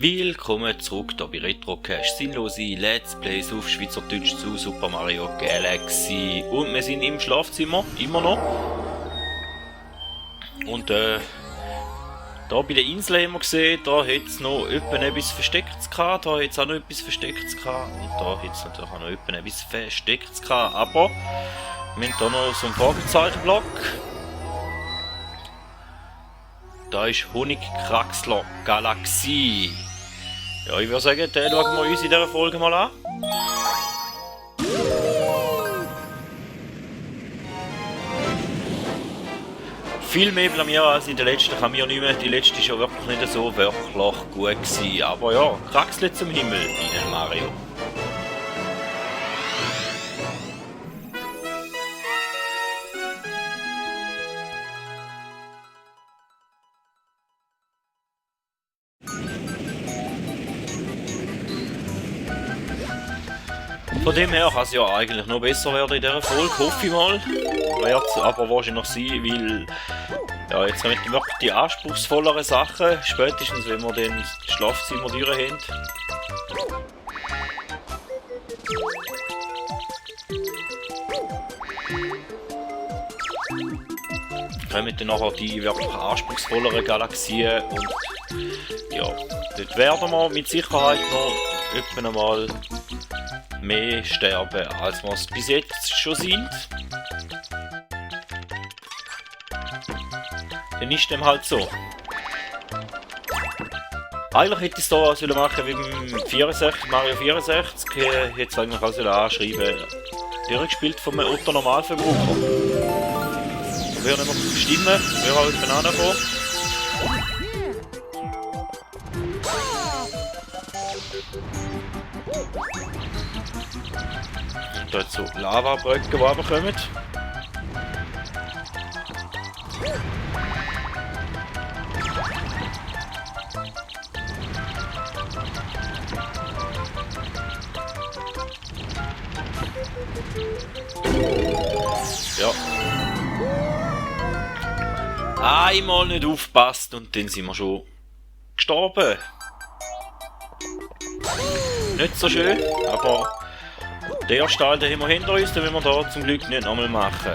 Willkommen zurück hier bei Retrocast. Sinnlose Let's Plays auf Schweizerdeutsch zu Super Mario Galaxy. Und wir sind im Schlafzimmer, immer noch. Und da bei der Insel haben wir gesehen, da hat es noch etwas Verstecktes gehabt, da hat es auch noch etwas Verstecktes gehabt. Und da hat es natürlich auch noch etwas Verstecktes gehabt. Aber wir haben hier noch so einen Fragezeichenblock. Da ist Honigkraxler Galaxie. Ja, ich würde sagen, den schauen wir uns in dieser Folge mal an. Viel mehr blamieren als in der letzten kann mir nicht mehr. Die letzte war ja wirklich nicht so wirklich gut gewesen. Aber ja, Kraxle zum Himmel, Ihnen Mario. Von dem her kann es ja eigentlich noch besser werden in dieser Folge, hoffe ich mal. Wird es aber wahrscheinlich sein, weil ja, jetzt haben wir wirklich die anspruchsvolleren Sachen, spätestens wenn wir dann das Schlafzimmer durch haben. Kommen dann nachher die wirklich anspruchsvolleren Galaxien und ja, dort werden wir mit Sicherheit noch etwa einmal mehr sterben, als wir es bis jetzt schon sind. Dann ist dem halt so. Eigentlich hätte ich es hier sollen machen wie beim 64, Mario 64. Hätte es eigentlich auch anschreiben. Durchgespielt von einem Otto Normalverbraucher. Würde nicht mehr stimmen, würde halt Banane kommen. Da jetzt so Lavabröcke, die runterkommen. Ja. Einmal nicht aufgepasst und dann sind wir schon gestorben. Nicht so schön, aber den ersten Teil den haben wir hinter uns, den wollen wir da zum Glück nicht nochmal machen.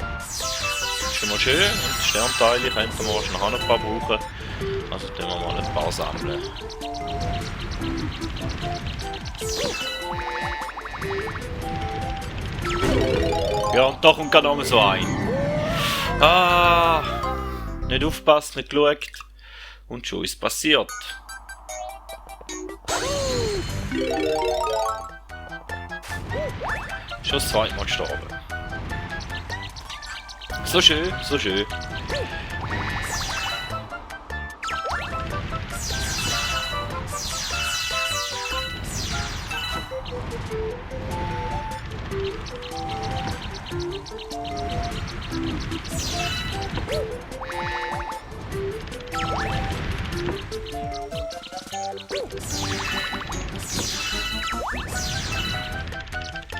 Das ist schon mal schön und die Sternteile könnten wir wahrscheinlich auch noch ein paar brauchen. Also tun wir mal ein paar sammeln. Ja, und da kommt gerade noch so ein. Nicht aufgepasst, nicht geschaut. Und schon ist passiert. Schon das zweite Mal gestorben. So schön, so schön.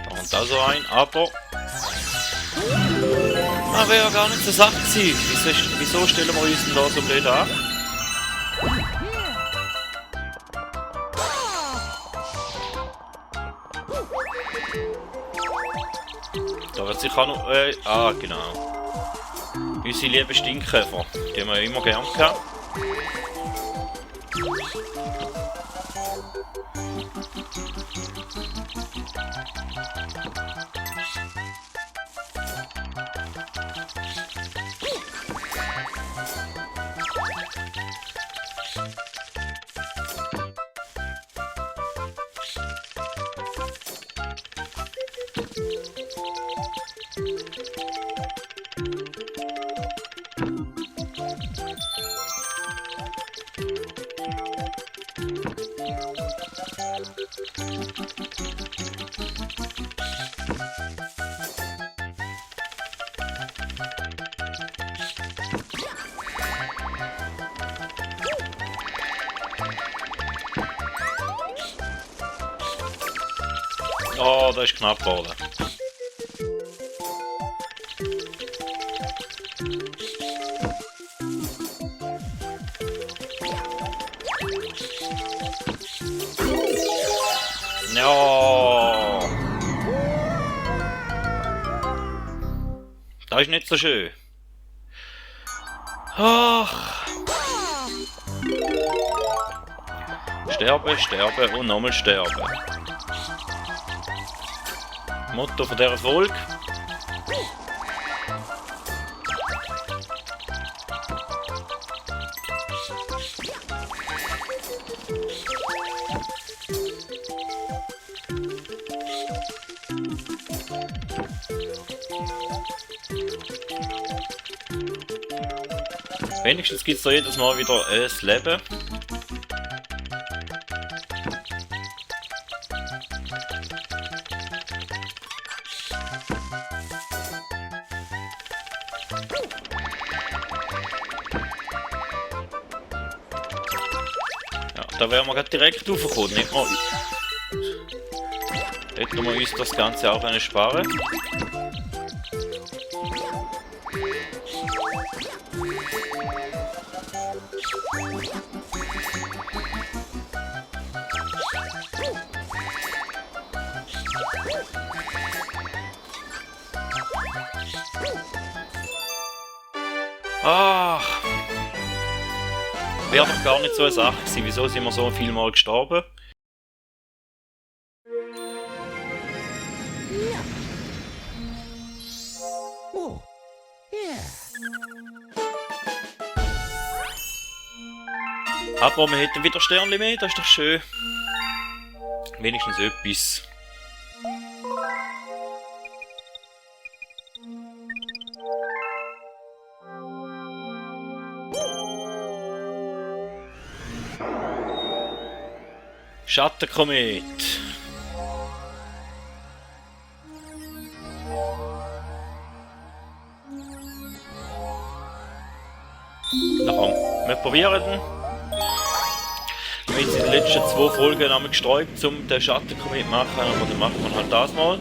Und da so ein, aber wäre ja gar nicht so Sache gewesen. Wieso stellen wir uns denn da so blöd an? Da wird sicher auch noch, genau. Unsere lieben Stinkkäfer, die haben wir immer gern gehabt. Oh, das ist knapp geworden. Das ist nicht so schön. Ach. Sterben, sterben und nochmal sterben. Motto von dieser Folge. Wenigstens gibt es da jedes Mal wieder ein Leben. Ja, da wären wir gerade direkt raufgekommen. Nicht mal. Hätten wir uns das Ganze auch sparen. Ach. Wäre doch gar nicht so eine Sache gewesen. Wieso sind wir so viel Mal gestorben? Aber wir hätten wieder Sternchen mehr, das ist doch schön. Wenigstens etwas. Schattenkomet. Na komm, wir probieren den. Wir haben jetzt in den letzten 2 Folgen einmal gesträubt, um den Schattenkomet zu machen, aber dann machen wir halt das mal.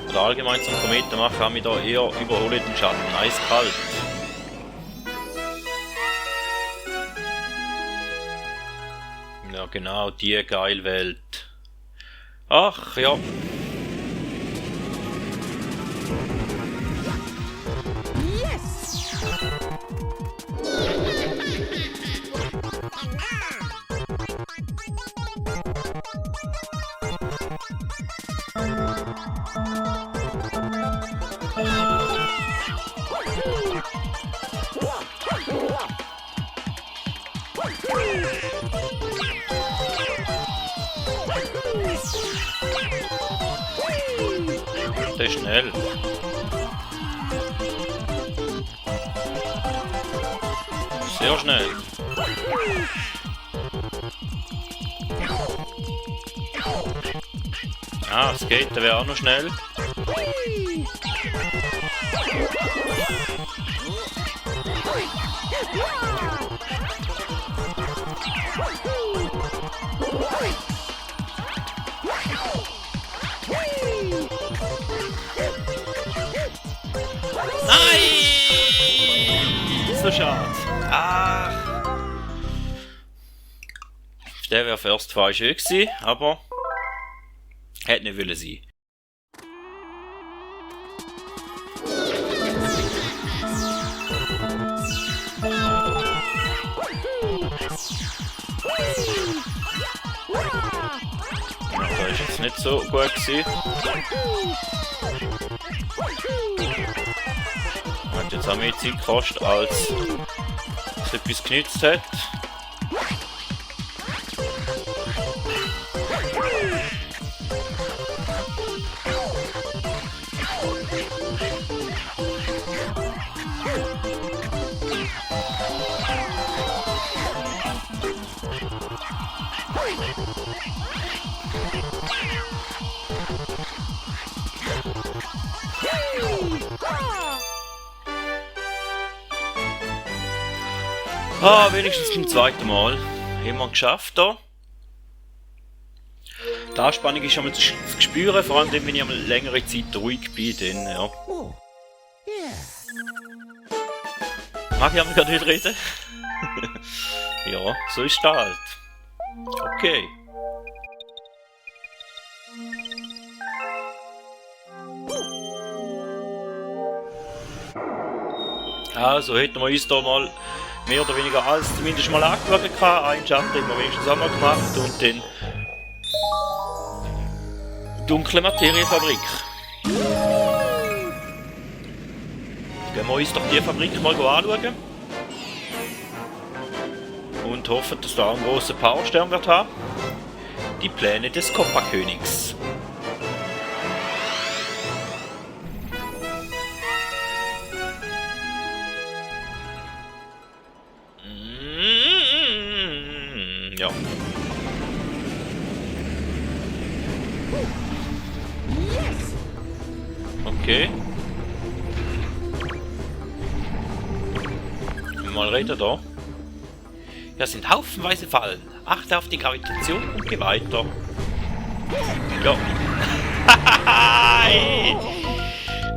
Oder allgemein zum Kometen machen, haben wir da eher überholten Schatten, eiskalt. Ja genau, die geile Welt. Ach ja. Der ist schnell. Sehr schnell. Ah, Skaten wäre auch noch schnell. Nein! So schade. Ach. Der wäre first Fall schön gewesen, aber hätte nicht wollen sein. Das ist jetzt nicht so gut gewesen. Hat jetzt auch mehr Zeit gekostet, als es etwas genützt hat. Ah, wenigstens zum zweiten Mal. Haben wir geschafft hier. Die Anspannung ist schon mal zu spüren, vor allem wenn ich einmal längere Zeit ruhig bin. Dann, ja. Mag ich einmal gerade nicht reden? Ja, so ist das halt. Okay. Also hätten wir uns da mal mehr oder weniger alles zumindest mal angeschaut. Einen Schatten haben wir wenigstens auch mal gemacht und dann dunkle Materiefabrik. Gehen wir uns doch die Fabrik mal anschauen. Und hoffen, dass da einen grossen Powerstern wird haben. Die Pläne des Kopperkönigs. Ja. Okay. Mal reden da. Das sind haufenweise Fallen. Achte auf die Gravitation und geh weiter. Ja.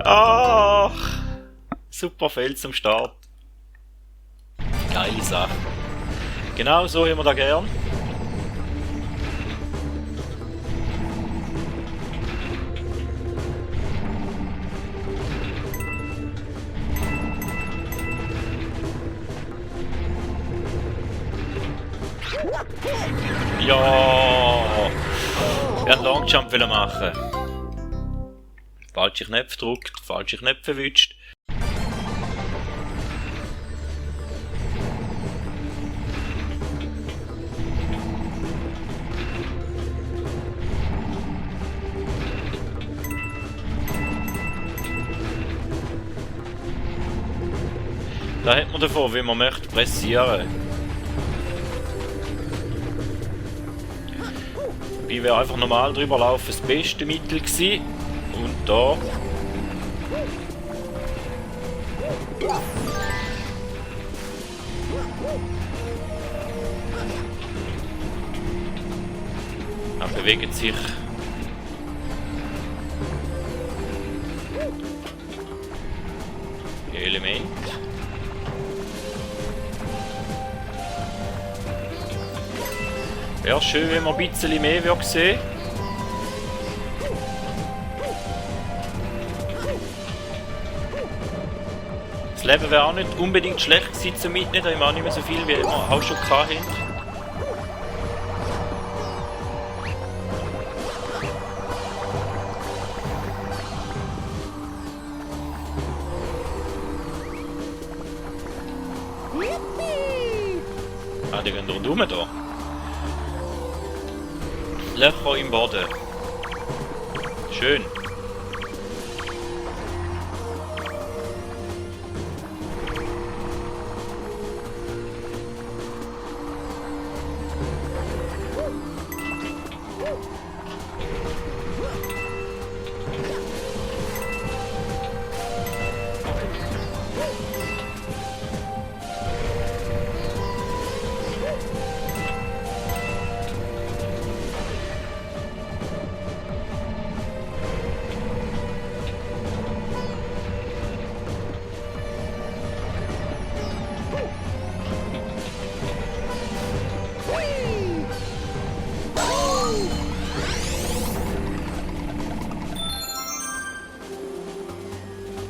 Ach. Super Feld zum Start. Geile Sache. Genau so haben wir da gern. Ja, ich wollte einen Longjump machen. Falsche Knöpfe gedrückt, falsche Knöpfe erwischt. Da hat man davon, wie man möchte pressieren. Wie wäre einfach normal drüber laufen das beste Mittel gewesen. Und da. Er bewegt sich. Element. Wäre schön, wenn man ein bisschen mehr sehen. Das Leben wäre auch nicht unbedingt schlecht gewesen zum Mitnehmen, da haben wir auch nicht mehr so viel, wie wir auch schon hatten. Ah, die gehen rundherum da. Löcher im Boden. Schön.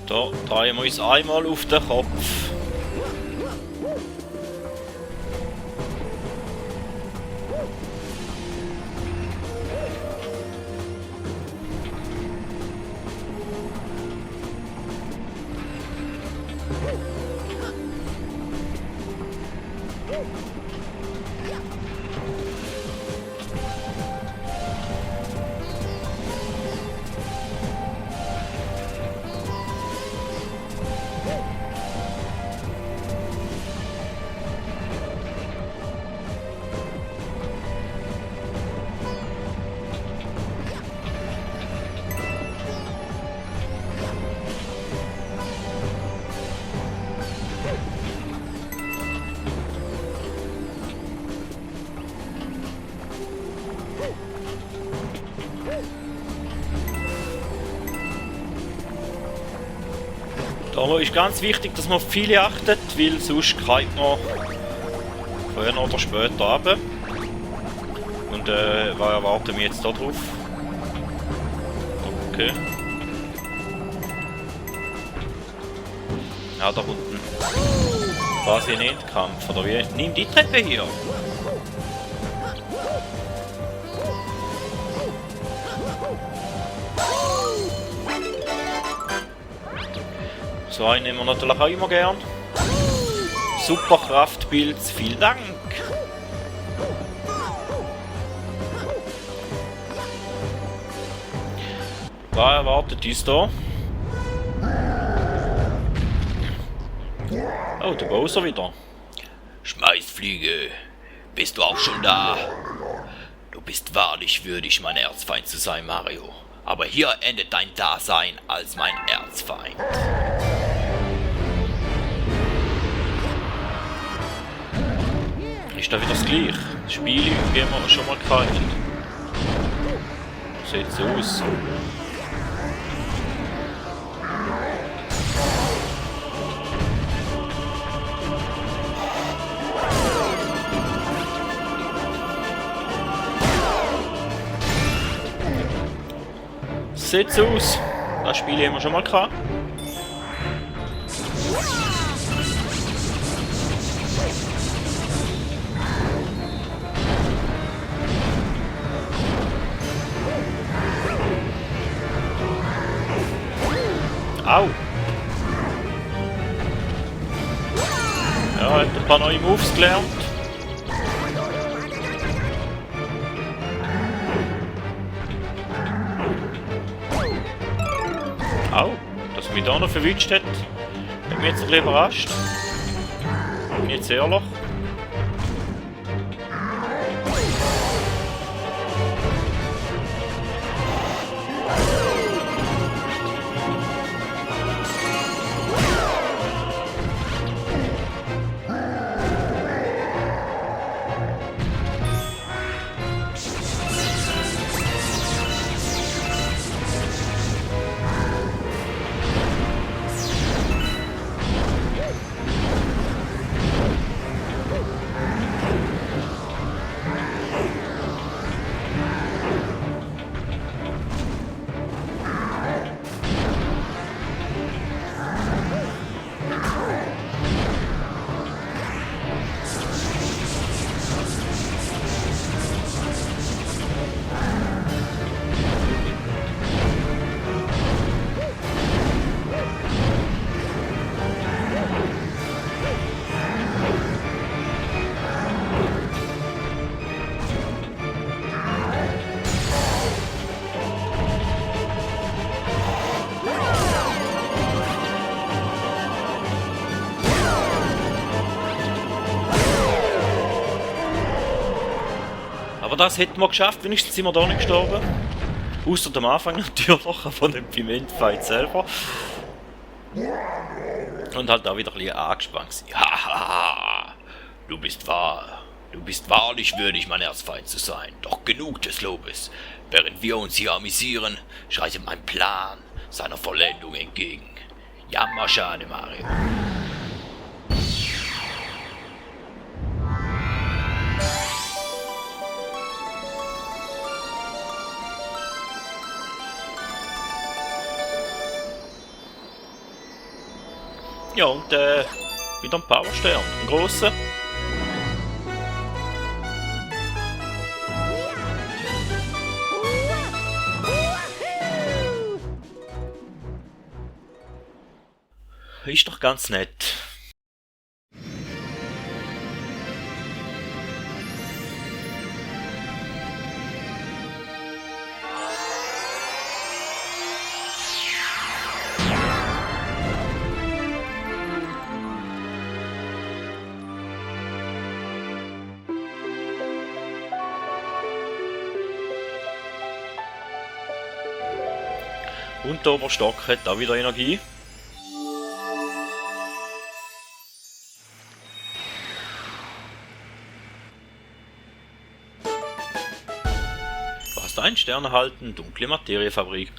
Da drehen wir uns einmal auf den Kopf. Da ist ganz wichtig, dass man auf viele achtet, weil sonst kriegt man früher oder später runter. Und was erwarten wir jetzt da drauf? Okay. Ja, da unten. Quasi ein Endkampf, oder wie? Nimm die Treppe hier! So einen nehmen wir natürlich auch immer gern. Super Kraftpilz, vielen Dank! Was erwartet uns da? Oh, der Bowser wieder. Schmeißfliege, bist du auch schon da? Du bist wahrlich würdig, mein Erzfeind zu sein, Mario. Aber hier endet dein Dasein als mein Erzfeind. Ist da wieder das Gleiche? Das Spiel gehen wir schon mal gehabt. Sieht so aus. Sieht so aus. Das Spiel haben wir schon mal gehabt. Au! Ja, hat ein paar neue Moves gelernt. Au! Dass er mich da noch verwünscht hat, hat mich jetzt ein bisschen überrascht. Bin jetzt ehrlich. Aber das hätten wir geschafft, wenigstens sind wir da nicht gestorben. Außer am Anfang natürlich, von dem Piment-Fight selber. Und halt da wieder ein bisschen angespannt. Hahaha, du bist wahrlich würdig, mein Erzfeind zu sein. Doch genug des Lobes. Während wir uns hier amüsieren, schreitet mein Plan seiner Vollendung entgegen. Jammerschade, Mario. Ja, und wieder ein Powerstern, ein grosser. Ist doch ganz nett. Und der Oberstock hat auch wieder Energie. Du hast einen Stern erhalten, dunkle Materiefabrik.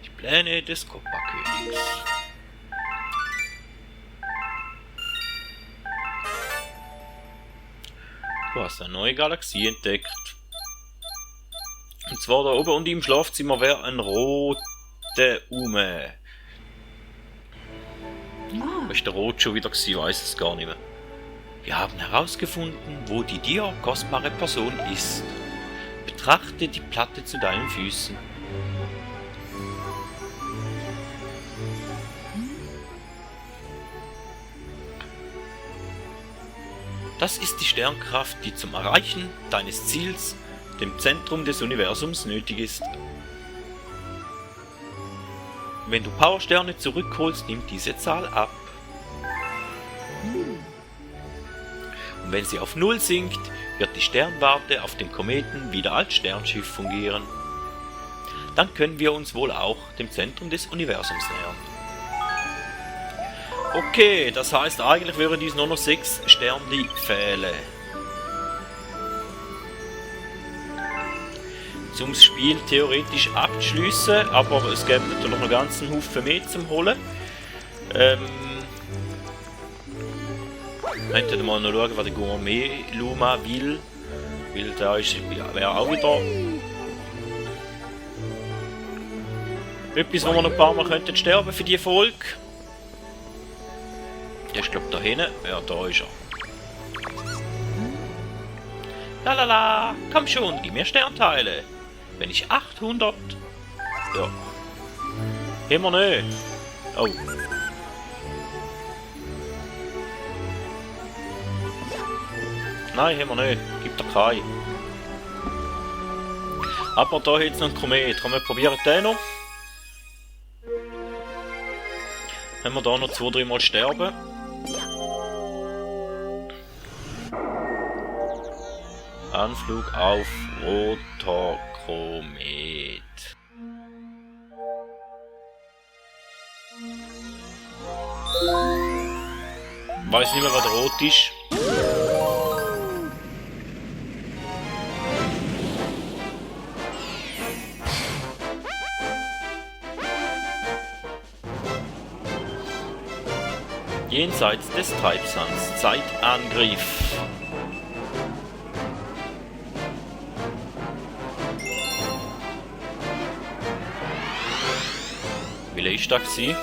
Die Pläne des Koopa-Königs. Du hast eine neue Galaxie entdeckt. Und zwar da oben und im Schlafzimmer wäre ein roter Ume. ist der Rot schon wieder gewesen? Ich weiß es gar nicht mehr. Wir haben herausgefunden, wo die dir kostbare Person ist. Betrachte die Platte zu deinen Füßen. Das ist die Sternkraft, die zum Erreichen deines Ziels, dem Zentrum des Universums, nötig ist. Wenn du Powersterne zurückholst, nimmt diese Zahl ab. Und wenn sie auf 0 sinkt, wird die Sternwarte auf dem Kometen wieder als Sternschiff fungieren. Dann können wir uns wohl auch dem Zentrum des Universums nähern. Okay, das heißt, eigentlich wären dies nur noch 6 Sternli fehlen. Zum das Spiel theoretisch abzuschliessen, aber es gibt natürlich noch einen ganzen Haufen mehr zum Holen. Könnten mal noch schauen, was der Gourmet Luma will. Weil da wäre auch wieder etwas, wo wir noch ein paar Mal könnten sterben für die Folge. Der ist glaube ich da hinten. Ja, da ist er. Lalala, komm schon, gib mir Sternteile. Wenn ich 800... Ja. Haben wir nicht. Oh. Nein, haben wir nicht. Gibt er keinen. Aber da hat es noch einen Komet. Komm, wir probieren den noch. Wenn wir da noch 2-3 Mal sterben. Anflug auf roter Komet. Weiß nicht mehr, was rot ist. Jenseits des Treibsands. Zeitangriff. Wie ist das gewesen?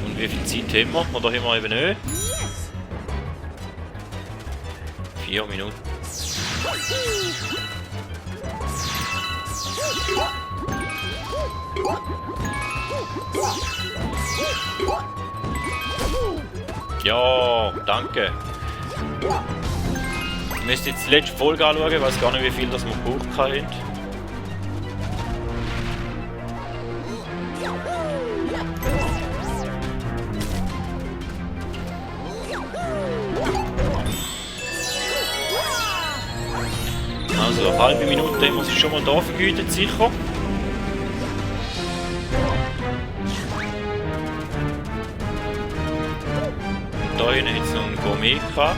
Und wie viel Zeit haben wir? Oder haben wir eben nicht? 4 Minuten. Ja, danke. Ich müsste jetzt die letzte Folge anschauen, ich weiß gar nicht, wie viel das wir gebraucht haben. Also eine halbe Minute haben wir sich schon mal da vergütet, sicher. Und da hinten hat es noch einen Gourmet gehabt.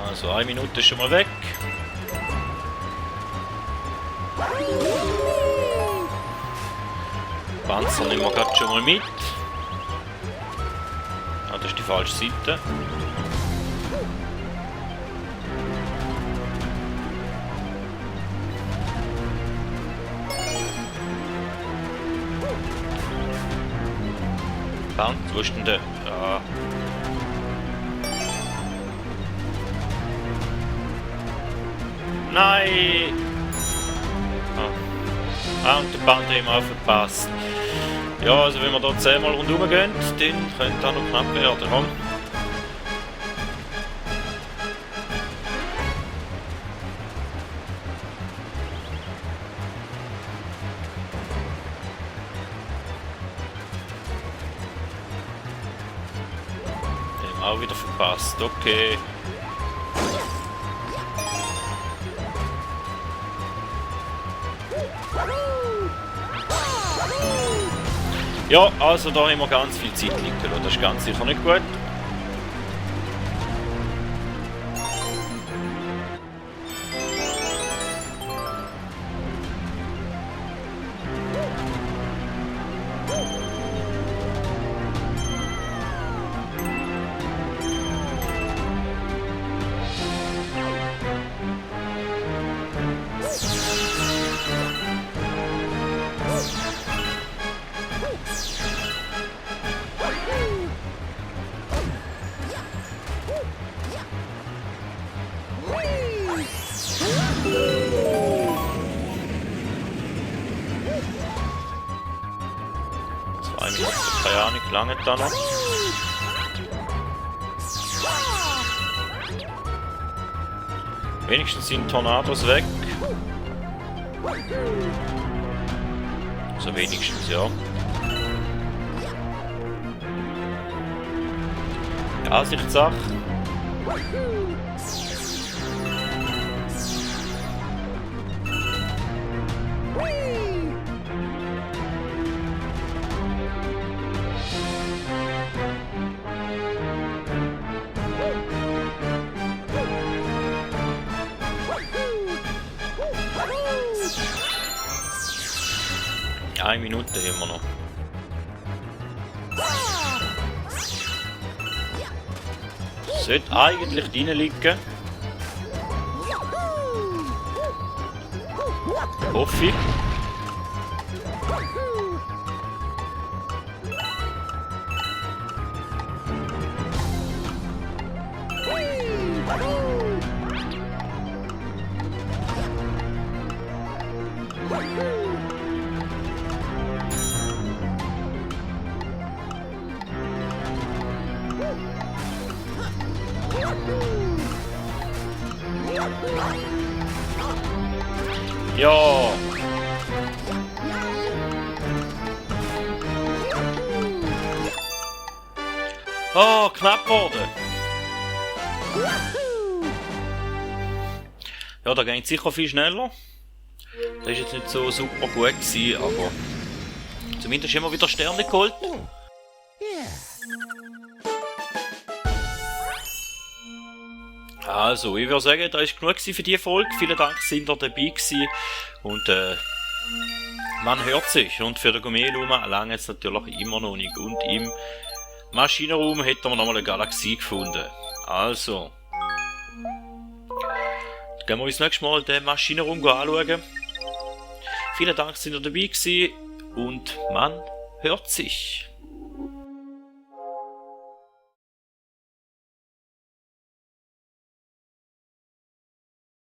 Also 1 Minute ist schon mal weg. Panzer nehmen wir gerade schon mal mit. Ah, das ist die falsche Seite. Panzer, wo ist denn der? Ja. Nein! Ah, und der Band haben wir auch verpasst. Ja, also wenn wir da 10-mal rundherum gehen, dann könnte das noch knapp werden. Komm. Den haben wir auch wieder verpasst. Okay. Ja, also da haben wir ganz viel Zeit liegen lassen. Das ist ganz sicher nicht gut. lange da noch. Wenigstens sind Tornados weg. Also wenigstens, ja. Ansichtssache. Eine Minute haben wir noch. Sollte eigentlich drin liegen. Hoffe ich. Ja. Oh, knapp worden. Ja, da geht es sicher viel schneller. Das war jetzt nicht so super gut gewesen, aber zumindest haben wir wieder Sterne geholt. Also, ich würde sagen, das war genug für diese Folge. Vielen Dank, dass ihr dabei gewesen. Und man hört sich. Und für den Gourmet-Raum lange jetzt natürlich immer noch nicht. Und im Maschinenraum hätten wir nochmal eine Galaxie gefunden. Also, dann gehen wir uns nächstes Mal den Maschinenraum anschauen. Vielen Dank, dass ihr dabei gewesen. Und man hört sich.